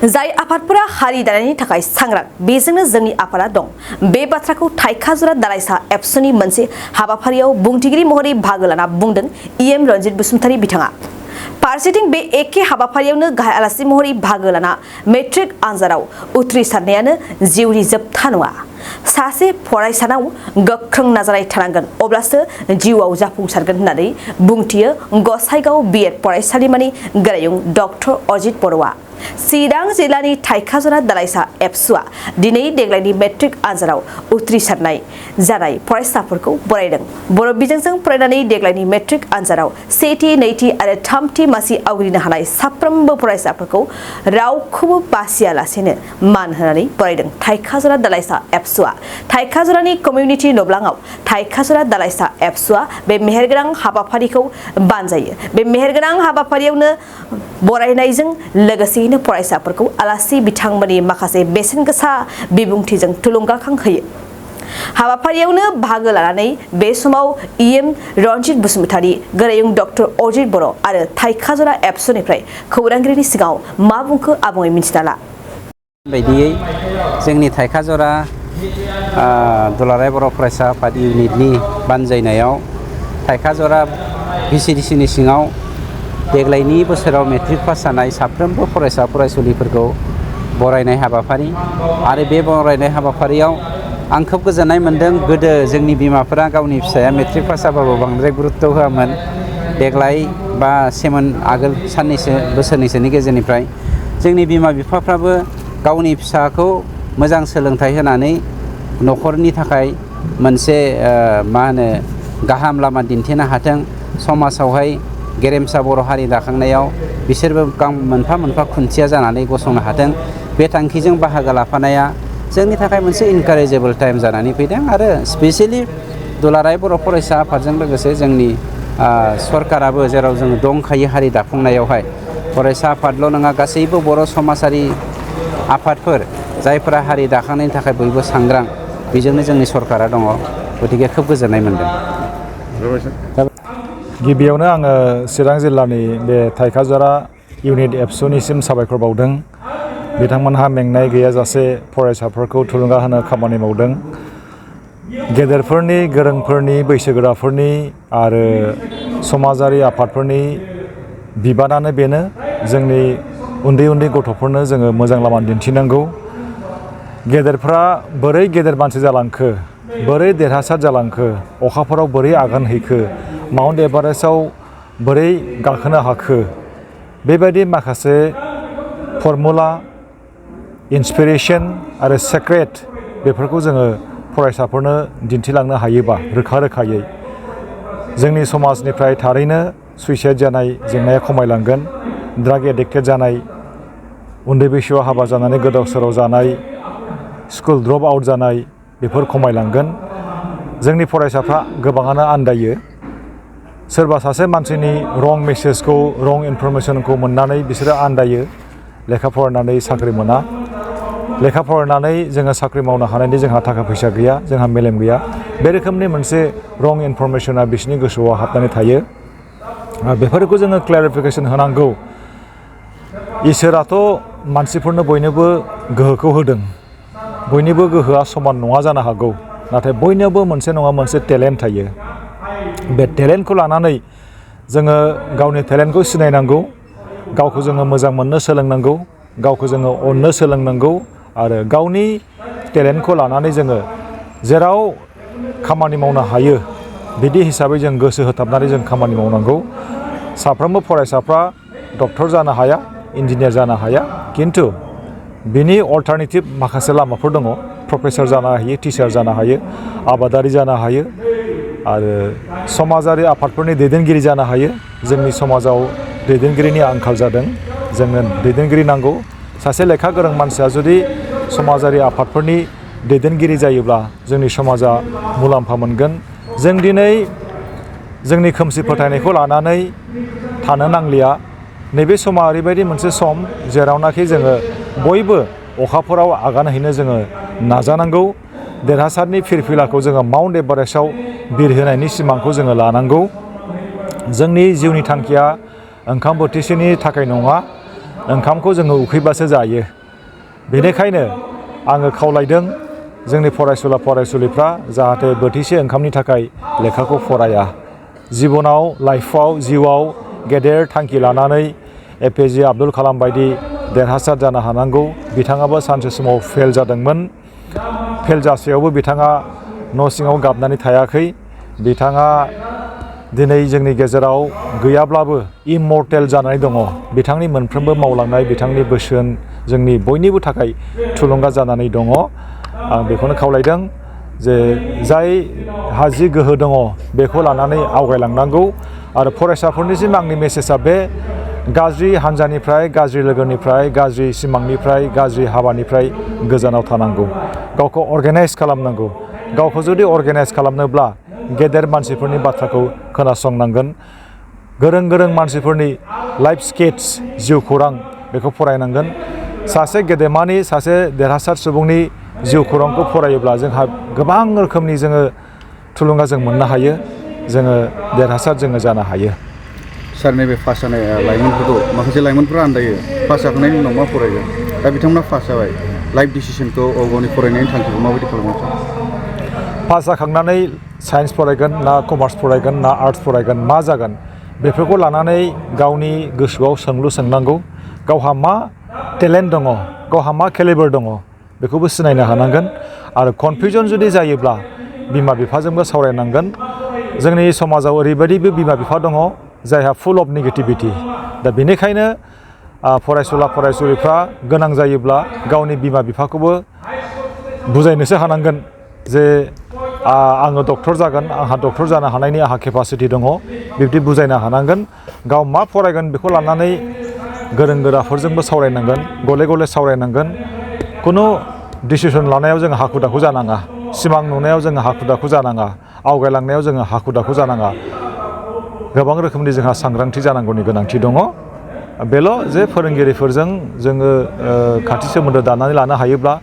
जाय आफादफोरा हारि दानायनि थाखाय सांग्रां बेजोंनो जोंनि आफादा दं बे बाथ्राखौ थाइखाजुरा दालाइसा एबसुनि मोनसे हाबाफारियाव बुंथिगिरि महरै बाहागो लाना बुंदों इएम रनजित बसुमतारी बिथाङा। फारसेथिं बे एखे हाबाफारियावनो गाहाय आलासि महरै बाहागो लाना मेट्रिक आनजादाव उथ्रिसारनायानो जिउनि जोबथा नङा। सासे फरायसानाव गोख्रों नाजानाय थानांगोन अब्लासो जिउआव जाफुंसारगोन होननानै बुंथियो गसाइगाव बिएड फरायसालिमानि गोरायुं डक्टर अजित बर'आ। चिरां जिल्लानि थाइखाजुरा दालाइसा एबसुआ दिनै देग्लायनि मेट्रिक आनजादाव उथ्रिसारनाय जानाय फरायसाफोरखौ बरायदों। बर' बिजोंजों फरायनानै देग्लायनि मेट्रिक आनजादाव सेथि, नैथि आरो थामथि मासि आवग्रिनो हानाय साफ्रोमबो फरायसाफोरखौ रावखौबो बासियालासेनो मान होनानै बरायदों थाइखाजुरा दालाइसा एबसुआ। थाइखाजुरानि कमिउनिटि नब्लाङाव थाइखाजुरा दालाइसा एबसुआ बे मेहेरगोनां हाबाफारिखौ बानजायो। बे मेहेरगोनां हाबाफारियावनो बरायनायजों लोगोसे फरायसाफोरखौ आलासि बिथांमोननि माखासे बेसेन गोसा बिबुंथिजों थुलुंगाखां होयो। हाबाफारियावनो बाहागो लानानै बे समाव इएम रनजित बसुमतारी, गोरायुं डक्टर अजित बर' आरो थाइखाजुरा एबसुनिफ्राय खौरांगिरिनि सिगाङाव मा बुंखो आबुङै मिन्थिना ला। बायदियै जोंनि थाइखाजुरा दुलाराय बर' फरायसा आफाद इउनिटनि बानजायनायाव थाइखाजुरा भिसिडिसिनि सिङाव देग्लायनि बोसोराव मेट्रिक पास जानाय साफ्रोमबो फरायसा फरायसुलिफोरखौ बरायनाय हाबाफारि आरो बे बरायनाय हाबाफारियाव आं खोब गोजोननाय मोन्दों। गोदो जोंनि बिमाफोरा गावनि फिसाया मेट्रिक पास जाबाबो बांद्राय गुरुत्त' होआमोन। देग्लाय बा आगोल बोसोरनैसोनि गेजेरनिफ्राय जोंनि बिमा बिफाफ्राबो गावनि फिसाखौ मोजां सोलोंथाइ होनानै न'खरनि थाखाय मोनसे गाहाम लामा दिन्थिनो हाथों। समाजावहाय गेरेमसा बर' हारि दाखांनायाव बिसोरबो मोनफा मोनफा खुन्थिया जानानै गसंनो हाथों। बे थांखिजों बाहागो लाफानाया जोंनि थाखाय मोनसे इनकारेजेबोल टाइम जानानै फैदों आरो स्पेसियेलि दुलाराय बर' फरायसा आफादजों लोगोसे जोंनि सरकाराबो जेराव जों दंखायो हारि दाफुंनायावहाय फरायसा आफादल' नङा गासैबो बर' समाजारि आफादफोर जायफोरा हारि दाखांनायनि थाखाय बयबो सांग्रां बेजोंनो जोंनि सरकारा दङ। गतिके खोब गोजोननाय मोन्दों। गिबियावनो आङो चिरां जिल्लानि बे थाइखाजुरा इउनिट एबसुनिसिम साबायखर बावदों। बिथांमोनहा मेंनाय गैयाजासे फरायसाफोरखौ थुलुंगा होनो खामानि मावदों। गेदेरफोरनि, गोरोंफोरनि, बैसोगोराफोरनि आरो समाजारि आफादफोरनि बिबानानो बेनो जोंनि उन्दै उन्दै गथ'फोरनो जोङो मोजां लामा दिन्थिनांगौ। गेदेरफ्रा बोरै गेदेर मानसि जालांखो, बोरै देरहासार जालांखो, अखाफोराव बोरै आगान हैखो, माउन्ट एभारेस्टआव बोरै गाखोनो हाखो, बेबायदि माखासे फर्मुला, इन्सपिरेसन आरो सेक्रेट बेफोरखौ जोङो फरायसाफोरनो दिन्थिलांनो हायोबा रोखा रोखायै जोंनि समाजनिफ्राय थारैनो सुइसाइड जानाय जेंनाया खमायलांगोन। ड्राग एडिक्टेड जानाय, उन्दै बैसोआव हाबा जानानै गोदाव सोराव जानाय, स्कुल ड्रप आउट जानाय बेफोर खमायलांगोन। जोंनि फरायसाफ्रा गोबाङानो आन्दायो। सोरबा सासे मानसिनि रं मेसेजखौ, रं इनफरमेसनखौ मोननानै बिसोरो आन्दायो। लेखा फरायनानै साख्रि मोना। लेखा फरायनानै जोङो साख्रि मावनो हानायनि जोंहा थाखा फैसा गैया, जोंहा मेलेम गैया। बे रोखोमनि मोनसे रं इनफरमेसना बिसोरनि गोसोआव हाबनानै थायो। बेफोरखौ जोङो क्लेरिफिकेसन होनांगौ। इसोराथ' मानसिफोरनो बयनोबो गोहोखौ होदों। बयनिबो गोहोआ समान नङा जानो हागौ। नाथाय बयनियावबो मोनसे नङा मोनसे टेलेन्ट थायो। बे टेलेन्टखौ लानानै जोङो गावनि टेलेन्टखौ सिनायनांगौ। गावखौ जोङो मोजां मोननो सोलोंनांगौ। गावखौ जोङो अननो सोलोंनांगौ आरो गावनि टेलेन्टखौ लानानै जोङो जेराव खामानि मावनो हायो बिदि हिसाबै जों गोसो होथाबनानै जों खामानि मावनांगौ। साफ्रोमबो फरायसाफ्रा डक्टर जानो हाया, इन्जिनियार जानो हाया, खिन्थु बिनि अल्टारनेटिभ माखासे लामाफोर दङ। प्रफेसर जानो हायो, टिचार जानो हायो, आबादारि जानो हायो आरो समाजारि आफादफोरनि दैदेनगिरि जानो हायो। जोंनि समाजाव दैदेनगिरिनि आंखाल जादों। जोंनो दैदेनगिरि नांगौ। सासे लेखा गोरों मानसिया जुदि समाजारि आफादफोरनि दैदेनगिरि जायोब्ला जोंनि समाजा मुलाम्फा मोनगोन। जों दिनै जोंनि खोमसि फोथायनायखौ लानानै थानो नांलिया। नैबे समा ओरैबायदि मोनसे सम जेरावनाखि जोङो बयबो अखाफोराव आगान हैनो जोङो नाजानांगौ। देरहासारनि फिरफिलाखौ जोङो माउन्ट एभारेस्टआव बिरहोनायनि सिमांखौ जोङो लानांगौ। जोंनि जिउनि थांखिया ओंखाम बोथिसेनि थाखाय नङा। ओंखामखौ जोङो उखैबासो जायो। बेनिखायनो आङो खावलायदों जोंनि फरायसुला फरायसुलिफ्रा जाहाथे बोथिसे ओंखामनि थाखाय लेखाखौ फराया। जिबनाव लाइफआव जिउआव गेदेर थांखि लानानै APJ आब्दुल कालाम बायदि देरहासार जानो हानांगौ। बिथाङाबो सानसे समाव फेल जादोंमोन। फेल जासेयावबो बिथाङा न' सिङाव गाबनानै थायाखै। बिथाङा दिनै जोंनि गेजेराव गैयाब्लाबो इमर्टेल जानानै दङ। बिथांनि मोनफ्रोमबो मावलांनाय बिथांनि बोसोन जोंनि बयनिबो थाखाय थुलुंगा जानानै दङ। आं बेखौनो खावलायदों जे जायहा जि गोहो दङ बेखौ लानानै आवगायलांनांगौ। आरो फरायसाफोरनिसिम आंनि मेसेजआ बे गाज्रि हान्जानिफ्राय गाज्रि लोगोनिफ्राय गाज्रि सिमांनिफ्राय गाज्रि हाबानिफ्राय गोजानाव थानांगौ। गावखौ अर्गेनाइज खालामनांगौ। गावखौ जुदि अर्गेनाइज खालामनोब्ला गेदेर मानसिफोरनि बाथ्राखौ खोनासंनांगोन। गोरों गोरों मानसिफोरनि लाइफ स्केट्स जिउ खौरां बेखौ फरायनांगोन। सासे गेदेमानि सासे देरहासार सुबुंनि जिउ खौरांखौ फरायोब्ला जोंहा गोबां रोखोमनि जोङो थुलुंगा जों मोननो हायो। जोङो देरहासार जोङो जानो हायो। सार नैबे पास जानाय लाइमोनफोरखौ माखासे लाइमोनफोरा आन्दायो पास जाखांनायनि उनाव मा फरायगोन। दा बिथांमोना पास जाबाय लाइफ डिसिसनखौ गावनि फरायनायनि थांखिखौ माबायदि खालामनो सार? पास जाखांनानै साइन्स फरायगोन ना कमार्स फरायगोन ना आर्ट्स फरायगोन मा जागोन बेफोरखौ लानानै गावनि गोसोआव सोंलु सोंनांगौ। गावहा मा टेलेन्ट दङ गावहा मा केलिबार दङ बेखौबो सिनायनो हानांगोन। आरो कनफिउजन जुदि जायोब्ला बिमा बिफाजोंबो सावरायनांगोन। जोंनि समाजाव ओरैबायदिबो बिमा बिफा दङ जायहा फुल अफ नेगेटिभिटि। दा बेनिखायनो फरायसुला फरायसुलिफ्रा गोनां जायोब्ला गावनि बिमा बिफाखौबो बुजायनोसो हानांगोन जे आङो डक्टर जागोन आंहा डक्टर जानो हानायनि आंहा केपासिटि दङ बिब्दि बुजायनो हानांगोन। गाव मा फरायगोन बेखौ लानानै गोरों गोराफोरजोंबो सावरायनांगोन गले गले सावरायनांगोन। खुनु डिसिसन लानायाव जोङो हाखु दाखु जानाङा। सिमां नुनायाव जोङो हाखु दाखु जानाङा। आवगायलांनायाव जोङो हाखु दाखु जानाङा। गोबां रोखोमनि जोंहा सांग्रांथि जानांगौनि गोनांथि दङ। बेल' जे फोरोंगिरिफोरजों जोङो खाथि सोमोन्दो दानानै लानो हायोब्ला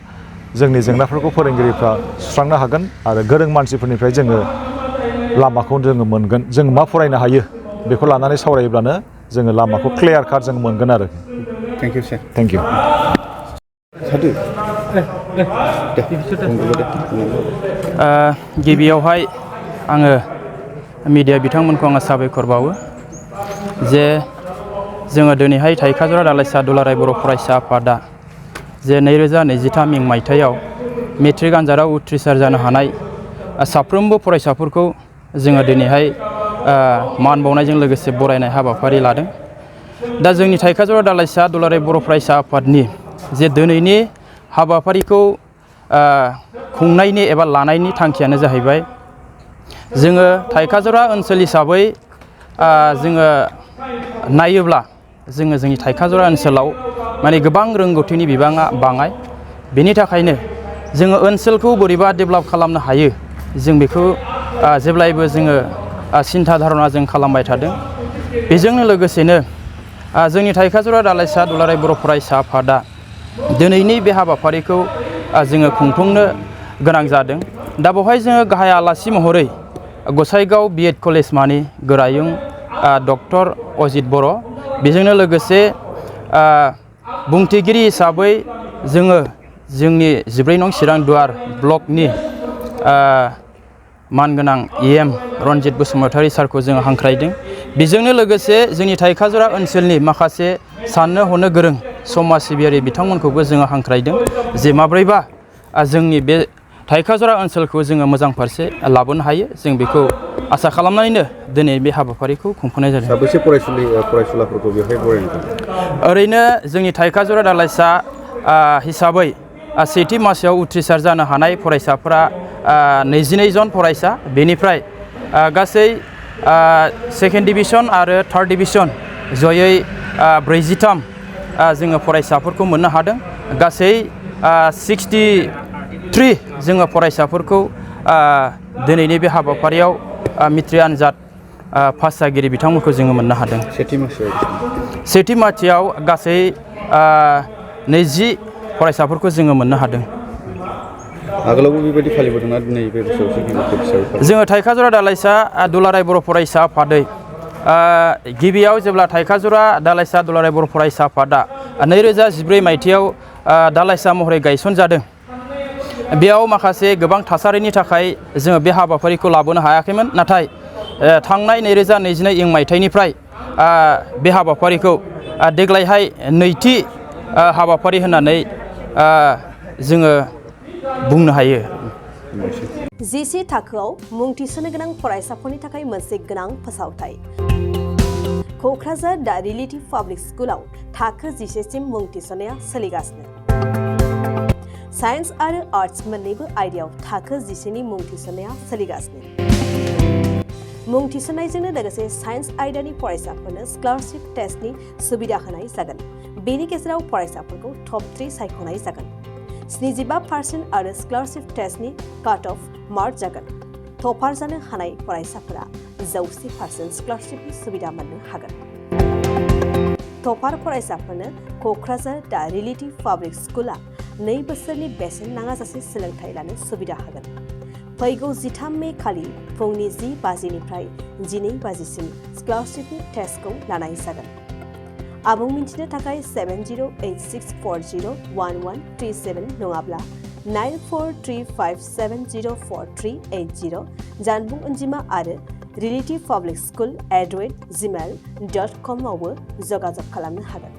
जोंनि जेंनाफोरखौ फोरोंगिरिफ्रा सुस्रांनो हागोन। आरो गोरों मानसिफोरनिफ्राय जोङो लामाखौ जोङो मोनगोन। जों मा फरायनो हायो बेखौ लानानै सावरायोब्लानो जोङो लामाखौ क्लियार काट जों मोनगोन आरो। Thank you sir. Thank you. गिबियावहाय आङो मिडिया बिथांमोनखौ आङो साबायखर बावो जे जोङो दिनैहाय थाइखाजुरा दालाइसा दुलाराय बर' फरायसा आफादा जे 2023 मायथाइयाव मेट्रिक आनजादाव उथ्रिसार जानो हानाय साफ्रोमबो फरायसाफोरखौ जोङो दिनैहाय मान बावनायजों लोगोसे बरायनाय हाबाफारि लादों। दा जोंनि थाइखाजुरा दालाइसा दुलाराय बर' फरायसा आफादनि जे दिनैनि हाबाफारिखौ खुंनायनि एबा लानायनि थांखियानो जाहैबाय जोङो थाइखाजुरा ओनसोल हिसाबै जोङो नायोब्ला जोङो जोंनि थाइखाजुरा ओनसोलाव माने गोबां रोंगौथिनि बिबाङा बाङाय। बेनि थाखायनो जोङो ओनसोलखौ बोरैबा डेभेलप खालामनो हायो जों बेखौ जेब्लायबो जोङो सिन्था धारना जों खालामबाय थादों। बेजोंनो लोगोसेनो जोंनि थाइखाजुरा दालाइसा दुलाराय बर' फरायसा आफादा दिनैनि बे हाबाफारिखौ जोङो खुंफुंनो गोनां जादों। दा बेवहाय जोङो गाहाय आलासि महरै गसाइगाव बिएड कलेज मानि गोरायुं डक्टर अजित बर' बेजोंनो लोगोसे बुंथिगिरि हिसाबै जोङो जोंनि 14 नं चिरां दुवार ब्लकनि मानगोनां EM रनजित बसुमतारी सारखौ जोङो हांख्रायदों। बेजोंनो लोगोसे जोंनि थाइखाजुरा ओनसोलनि माखासे साननो हनो गोरों समाज सिबियारि बिथांमोनखौबो जोङो हांख्रायदों जे माब्रैबा जोंनि बे थाइखाजुरा ओनसोलखौ जोङो मोजां फारसे लाबोनो हायो। जों बेखौ आसा खालामनानैनो दिनै बे हाबाफारिखौ खुंफुंनाय जादों। साबेसे फरायसुलाफोरखौ बेवहाय बरायदों? ओरैनो जोंनि थाइखाजुरा दालाइसा हिसाबै सेथि मासियाव उथ्रिसार जानो हानाय फरायसाफोरा 22 जन फरायसा। बेनिफ्राय गासै सेकेन्ड डिभिजन आरो थार्ड डिभिजन जयै 43 जोङो फरायसाफोरखौ मोननो हादों। गासै 63 जोङो फरायसाफोरखौ दिनैनि बे हाबाफारियाव मेट्रिक आनजाद पास जागिरि बिथांमोनखौ जोङो मोननो हादों। सेथि मासियाव गासै 20 फरायसाफोरखौ जोङो मोननो हादों। आगोलावबो बेबायदि फालिबोदोंना दिनै बे बोसोराव जोङो थाइखाजुरा दालाइसा दुलाराय बर' फरायसा आफादै गिबियाव जेब्ला थाइखाजुरा दालाइसा दुलाराय बर' फरायसा आफादा 2014 मायथाइयाव दालाइसा महरै गायसनजादों बेयाव माखासे गोबां थासारिनि थाखाय जोङो बे हाबाफारिखौ लाबोनो हायाखैमोन नाथाय थांनाय 2022 मायथाइनिफ्राय बे हाबाफारिखौ देग्लायहाय नैथि हाबाफारि होननानै जोङो बुंनो हायो। जिसे थाखोआव मुं थिसननो गोनां फरायसाफोरनि थाखाय मोनसे गोनां फोसावथाय। क'क्राझार दा रिलेटिभ पाब्लिक स्कुलाव थाखो 10 सिम मुं थिसननाया सोलिगासिनो। साइन्स आरो आर्ट्स मोन्नैबो आयदायाव थाखो 10 नि मुं थिसननाया सोलिगासिनो। मुं थिसननायजोंनो लोगोसे साइन्स आयदानि फरायसाफोरनो स्कलारशिप टेस्टनि सुबिदा होनाय जागोन। बेनि गेजेराव फरायसाफोरखौ टप 3 सायख'नाय जागोन। 75% आरो स्कलारशिप टेस्टनि काट अफ मार्क जागोन। टपार जानो हानाय फरायसाफोरा 100% स्कलारशिपनि सुबिदा मोननो हागोन। टपार फरायसाफोरनो क'क्राझार दा रिलेटिभ पाब्लिक स्कुला 2 बोसोरनि बेसेन नाङाजासे सोलोंथाइ लानो सुबिदा होगोन। फैगौ 13 मे खालि फुंनि 10 बाजिनिफ्राय 12 बाजिसिम स्कलारशिपनि टेस्टखौ लानाय जागोन। आबुं मिन्थिनो थाखाय 7086401137 नङाब्ला 9435704380 जानबुं अनजिमा आरो relativepublicschool@gmail.com आवबो जगाजग खालामनो हागोन।